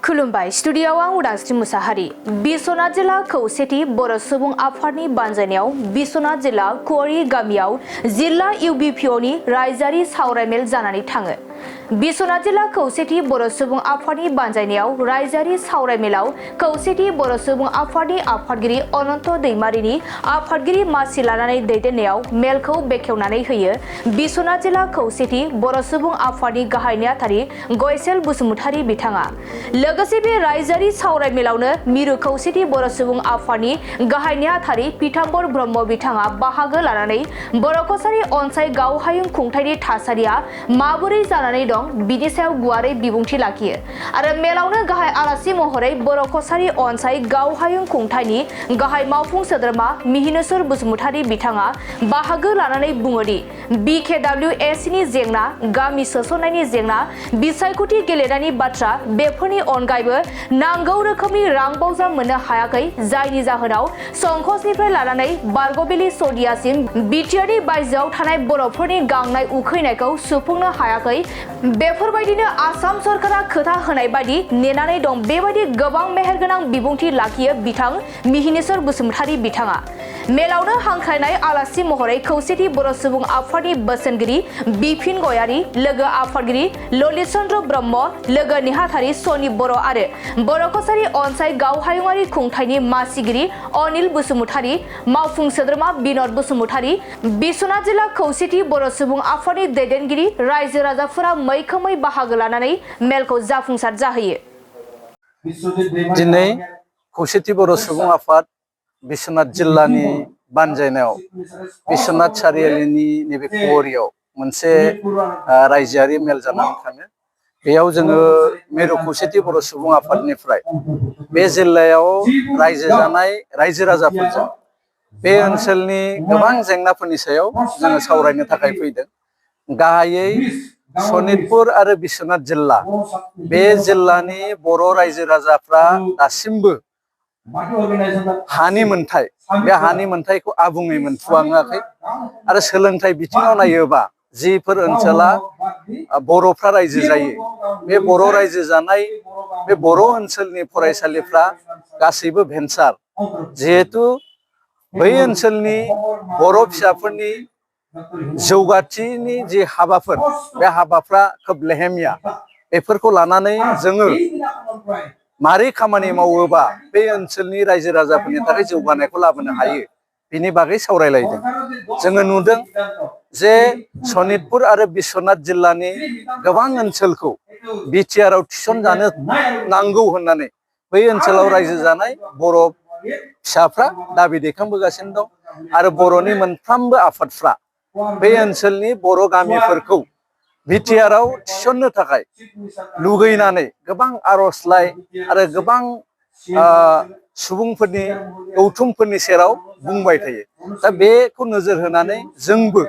खुलुमबाय स्टुडिय'आव आं उदांस्रि मुसाहारि बिश्वनाथ जिल्ला खौसेथि बर' सुबुं आफादनि बानजायनायाव बिश्वनाथ जिल्ला कुवारि गामियाव जिल्ला UBPOनि रायजोआरि सावरायमेल जानानै थाङो। बिश्वनाथ जिल्ला खौसेथि बर' सुबुं आफादनि बानजायनायाव रायजोआरि सावरायमेलाव खौसेथि बर' सुबुं आफादनि आफादगिरि अनन्त दैमारिनि आफादगिरि मासि लानानै दैदेननायाव मेलखौ बेखेवनानै होयो बिश्वनाथ जिल्ला खौसेथि बर' सुबुं आफादनि गाहाय नेहाथारि गयसेल बसुमतारी बिथाङा। लोगोसे बे रायजोआरि सावरायमेलावनो मिरु खौसेथि बर' सुबुं आफादनि गाहाय नेहाथारि पीताम्बर ब्रह्म बिथाङा बाहागो लानानै बर' कछारी अनसाय गावहायुं खुंथायनि थासारिया माबोरै जानानै दं बिनि सायाव गुवारै बिबुंथि लाखियो आरो मेलावनो गाहाय आलासि महरै बर' कछारी अनसाय गावहायुं खुंथायनि गाहाय मावफुं सोद्रोमा मिहिनेश्वर बसुमतारी बिथाङा बाहागो लानानै बुङोदि BKWS नि जेंना, गामि सोसननायनि जेंना, बिसायख'थि गेलेनायनि बाथ्रा बेफोरनि अनगायैबो नांगौ रोखोमनि रां बावजा मोननो हायाखै, जायनि जाहोनाव संकसनिफ्राय लानानै बारग'बेलि सदियासिम बिटिआरनि बायजोआव थानाय बर'फोरनि गांनाय उखैनायखौ सुफुंनो हायाखै। बेफोरबायदिनो आसाम सरकारा खोथा होनाय बायदि नेनानै दं। बेबायदि गोबां मेहेरगोनां बिबुंथि लाखियो बिथां मिहिनेश्वर बसुमतारी बिथाङा। मेलावनो हांख्रायनाय आलासि महरै खौसेथि बर' सुबुं आफादनि बोसोनगिरि बिपिन गयारी, लोगो आफादगिरि ललित चन्द्र ब्रह्म, लोगो नेहाथारि सनि बर' आरो बर' कछारी अनसाय गावहायुंआरि खुंथायनि मासिगिरि अनिल बसुमतारी, मावफुं सोद्रोमा बिनद बसुमतारी, बिश्वनाथ जिल्ला खौसेथि बर' सुबुं आफादनि दैदेनगिरि रायजो राजाफोरा मैखोमै बाहागो लानानै मेलखौ जाफुंसार जाहोयो। दिनै खौसेथि बर' सुबुं आफाद बिश्वनाथ जिल्लानि बानजायनायाव बिश्वनाथ सारियालिनि नैबे कुवारियाव मोनसे रायजोआरि मेल जानानै थाङो। बेयाव जोङो मिरु खौसेथि बर' सुबुं आफादनिफ्राय बे जिल्लायाव रायजो जानाय रायजो राजाफोरजों बे ओनसोलनि गोबां जेंनाफोरनि सायाव जोङो सावरायनो थाखाय फैदों। गाहायै सनितपुर आरो बिश्वनाथ जिल्ला बे जिल्लानि बर' रायजो राजाफ्रा दासिमबो हानि मोनथाय, बे हानि मोनथायखौ आबुङै मोनफुङाखै आरो सोलोंथाइ बिथिङाव नायोबा जिफोर ओनसोला बर'फ्रा रायजो जायो, बे बर' रायजो जानाय बे बर' ओनसोलनि फरायसालिफ्रा गासैबो भेन्सार। जिहेतु बै ओनसोलनि बर' फिसाफोरनि जौगाथिनि जि हाबाफोर, बे हाबाफ्रा खोब लेहेमिया। बेफोरखौ लानानै जोङो मारै खामानि मावोबा बे ओनसोलनि रायजो राजाफोरनि थाखाय जौगानायखौ लाबोनो हायो, बिनि बागै सावरायलायदों। जोङो नुदों जे सनितपुर आरो बिश्वनाथ जिल्लानि गोबां ओनसोलखौ बिटिआरआव थिसनजानो नांगौ होननानै बै ओनसोलाव रायजो जानाय बर' फिसाफ्रा दाबि दैखांबोगासिनो दं आरो बर'नि मोनफ्रोमबो आफादफ्रा बे ओनसोलनि बर' गामिफोरखौ बिटिआरआव थिसननो थाखाय लुगैनानै गोबां आर'जलाइ आरो गोबां सुबुंफोरनि गौथुमफोरनि सेराव बुंबाय थायो। दा बेखौ नोजोर होनानै जोंबो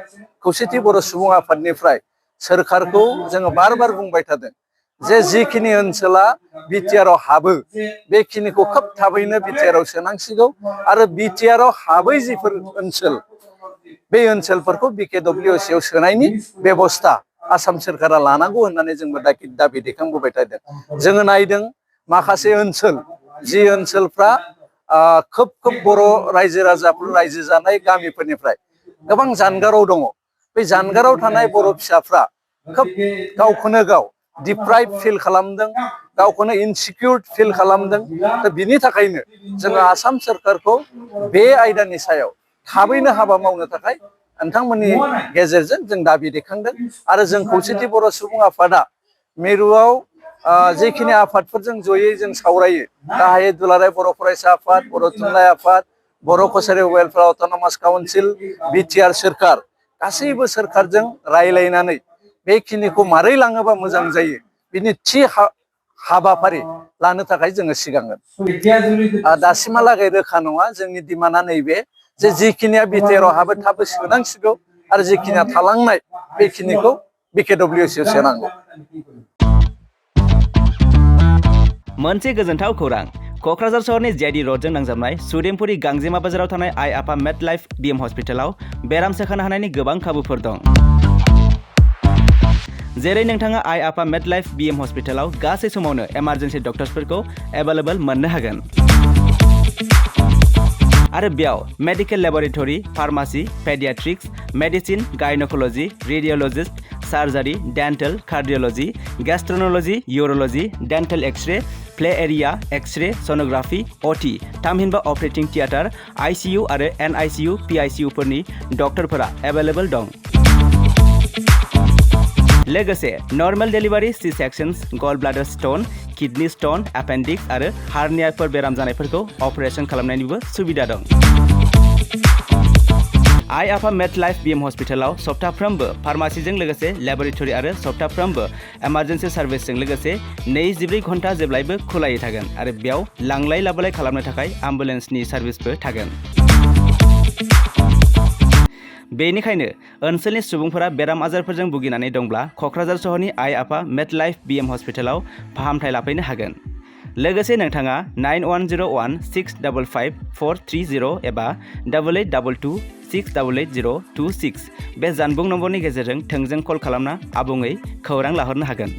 खौसेथि बर' सुबुं आफादनिफ्राय सोरखारखौ जोङो बार बार बुंबाय थादों जे जिखिनि ओनसोला बिटिआरआव हाबो बेखिनिखौ खोब थाबैनो बिटिआरआव सोनांसिगौ आरो बिटिआरआव हाबै जिफोर ओनसोल बे ओनसोलफोरखौ BKWSआव सोनायनि बेबस्था आसाम सोरखारा लानांगौ होननानै जोंबो दाबि दैखांबोबाय थादों। जोङो नायदों माखासे ओनसोल जि ओनसोलफ्रा खोब बर' रायजो राजाफोर रायजो जानाय गामिफोरनिफ्राय गोबां जानगाराव दङ। बे जानगाराव थानाय बर' फिसाफ्रा खोब गावखौनो गाव डिप्राइभ फिल खालामदों, गावखौनो इनसिकिउर फिल खालामदों। दा बिनि थाखायनो जोङो आसाम सोरखारखौ बे आयदानि सायाव थाबैनो हाबा मावनो थाखाय नोंथांमोननि गेजेरजों जों दाबि दैखांदों आरो जों खौसेथि बर' सुबुं आफादा मिरुआव जेखिनि आफादफोरजों जयै जों सावरायो, गाहायै दुलाराय बर' फरायसा आफाद, बर' थुनलाइ आफाद, बर' Kachari welfare autonomous council, BTR सोरखार, गासैबो सोरखारजों रायलायनानै बेखिनिखौ मारै लाङोबा मोजां जायो बिनि थि हाबाफारि लानो थाखाय जोङो सिगांगोन। दासिमहालागै रोखा नङा। जोंनि डिमान्डआ नैबे जे जिखिनिया बिटिआरआव हाबो थाबो सोनांसिगौ आरो जिखिनिया थालांनाय बेखिनिखौ BKWSआव सोनांगौ। मोनसे गोजोनथाव खौरां। क'क्राझार सहरनि JID र'डजों नांजाबनाय सुदेमपुरि गांजेमा बाजाराव थानाय आइ आफा मेडलाइफ DM हस्पिटालाव बेराम सोखानो हानायनि गोबां खाबुफोर दं। जेरै नोंथाङा आइ आफा मेडलाइफ BM हस्पिटालाव गासै समावनो इमारजेन्सि डक्टर्सफोरखौ एभेलेबल मोननो हागोन। आरो बेयाव medical laboratory, pharmacy, paediatrics, medicine, gynaecology, radiologist, surgery, dental, cardiology, gastroenterology, urology, dental x-ray, play area, x-ray, sonography, OT, थामहिनबा ऑपरेटिंग थिएटर, ICU आरो NICU, PICU फोरनि डक्टरफोरा एभेलेबल दं। लोगोसे normal delivery, C sections, gall bladder stone, kidney stone, appendix आरो हार्नियाफोर बेराम जानायफोरखौ अपारेशन खालामनायनिबो सुबिदा दं। आइ आफा मेडलाइफ BM हस्पिटालाव सप्ताफ्रोमबो फार्मासीजों लोगोसे लेबरेटरी आरो सप्ताफ्रोमबो इमारजेन्सि सार्भिसजों लोगोसे 24 घन्टा जेब्लायबो खुलायै थागोन आरो बेयाव लांलाय लाबोलाय खालामनो थाखाय एम्बुलेन्सनि सार्भिसबो थागोन। बेनिखायनो ओनसोलनि सुबुंफोरा बेराम आजारफोरजों भुगिनानै दंब्ला क'क्राझार सहरनि आइ आफा मेडलाइफ BM हस्पिटालाव फाहामथाय लाफैनो हागोन। लोगोसे नोंथाङा 9101655430 एबा 8822688026 बे जानबुं नम्बरनि गेजेरजों थोंजों कल खालामना आबुङै खौरां लाहरनो हागोन।